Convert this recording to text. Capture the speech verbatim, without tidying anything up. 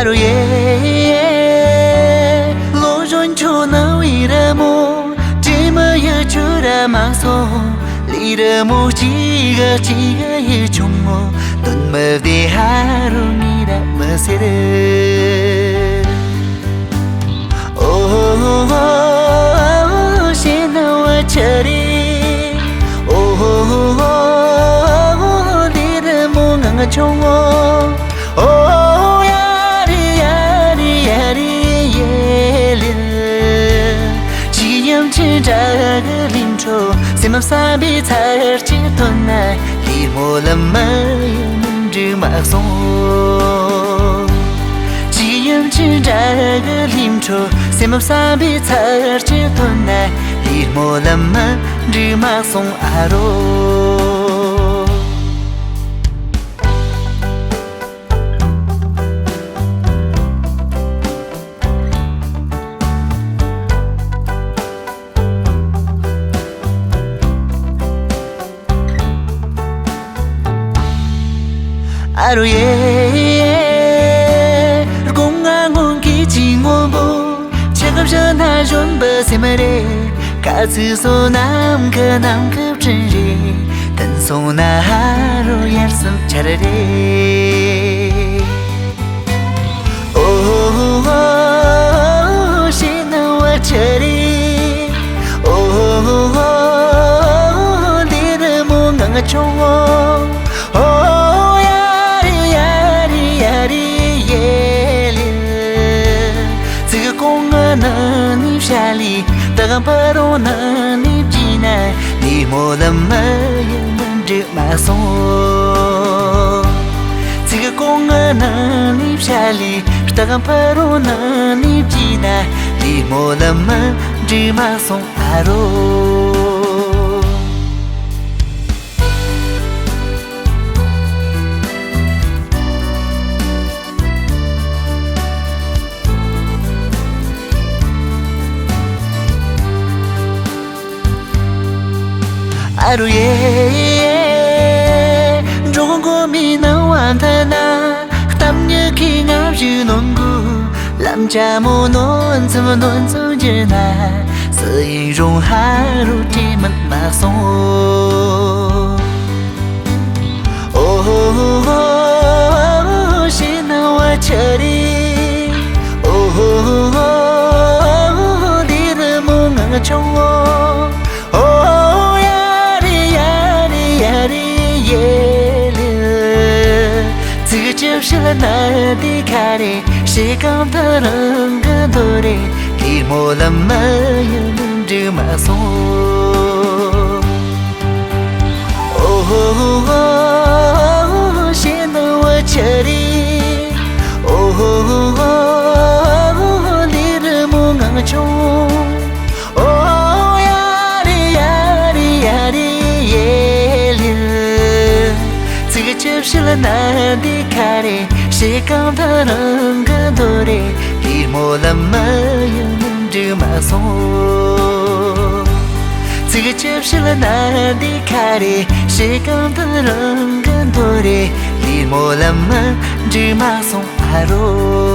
རོ་ཡེ། ལོ་གཞོན་ཁྱོད་ནང་བའི་རི་མོ། དྲི་མ་ཡི་ཆུ་ར་མ་སོང་། ལས་རི་མོ་གཅིག་ག་གཅིག་ག་ཡི་ཆུང་ངུ། དོན་མི་བདེ་ཧ་རོ་ངེས་ར་མི་ཟེར། ཨོ་ཧོ་ཧོ་ཧོ། ཞེ་ན་བ་ཆ་རེ། ཨོ་ཧོ་ཧོ་ཧོ། ལས་རི་མོ་ངང་ཆུང་ངུ། ཨོ་ཡ་རི་ཡ་རི་ཡ་རི་ཡེ་ལེ། ཅི་ཡང་ཅི་འདྲ་གི་ལིང་ཁྲོ། སེམས་བསམ་པའི་ཚར་གཅིག་ཐོན་ན། ལི་མོ་ལ་མ་ཡང་འདྲི་མ་སོང་། ཅི་ཡང་ཅི་འདྲ་གི་ལིང་ཁྲོ། སེམས་བསམ་པའི་ཚར་གཅིག་ཐོན་ན། ལི་མོ་ལ་མ་འདྲི་མ་སོང་ཨ་རོ། ཨ་རོ་ཡེ། སྒོ་ང་སྔོན་གྱི་ཅི་སྔོན་པོ། ཆགས་བཞག་ན་གཞོན་པ་སེམས་རེད། དཀའ་ཚིགས་སོ་ནམ་མཁའ་ནམ་མཁའ་སྤྲིན་རེད། དེང་སོང་ན་ཧ་རོ་ཡར་སེམས་ཆར་རེད། ཨོ་ཧོ་ཧོ། ཞེ་ན་བ་ཆ་རེ། ཨོ་ཧོ་ཧོ། ལས་རི་མོ་ངང་ཆུང་ངུ། ཨོ་ཡ་རི་ཡ་རི་ཡ་རི་ཡེ་ལེ། ཚིག་གོང་ང་ན་ནི་བྱ་ལི། ད་གང་པ་རོ་ན་ནི་བྱིན་ན། ལི་མོ་ལ་མ་ཡང་མ་འདྲི་མ་སོང་། ཚིག་གོང་ང་ན་ནི་བྱ་ལི། ད་གང་པ་རོ་ན་ནི་བྱིན་ན། ལི་མོ་ལ་མ་འདྲི་མ་སོང་ཨ་རོ། ཨ་རོ་ཡེ། འགྲོ་མགོན་མི་སྣང་བ་མཐའ་ན། གཏམ་ཉི་ཁའི་ངབ་བཞུ་ནོན་གུ། ལམ་བྱ་མོ་ནོན་ཙམ་ནོན་ཙམ་གྱི་ན། སུ་ཡིན་རུང་ཧ་རོ་བྲིས་མིན་མ་སོང་། ཨོ་ཧོ་ཧོ། ཞེ་ན་བ་ཆ་རེ། ཨོ་ཧོ་ཧོ། ལས་རི་མོ་ངང་ཆུང་ངུ། ཨོ་ཡ་རི་ཡ་རི་ཡ་རི་ཡེ་ལེ། ཚིག་ཅི་བཤད་ན་འདི་ཁ་རེ། ཞེ་གང་ད་རང་གི་འདོད་རེད། ལི་མོ་ལ་མ་ཡང་འདྲི་མ་སོང་། ཨོ་ཧོ་ཧོ། ཞེ་ན་བ་ཆ་རེ། ཨོ་ཧོ་ཧོ། ལས་རི་མོ་ངང་ཆུང་། ཨོ་ཡ་རི་ཡ་རི་ཡ་རི་ཡེ་ལེ། ཚིག་ཅི་བཤད་ན་འདི་ཁ་རེ། ཞེ་གང་ད་རང་གི་འདོད་རེད། ལི་མོ་ལ་མ་ཡང་འདྲི་མ་སོང་། ཚིག་ཅི་བཤད་ན་འདི་ཁ་རེ། ཞེ་གང་ད་རང་གི་འདོད་རེད། ལི་མོ་ལ་མ་འདྲི་མ་སོང་ཨ་རོ།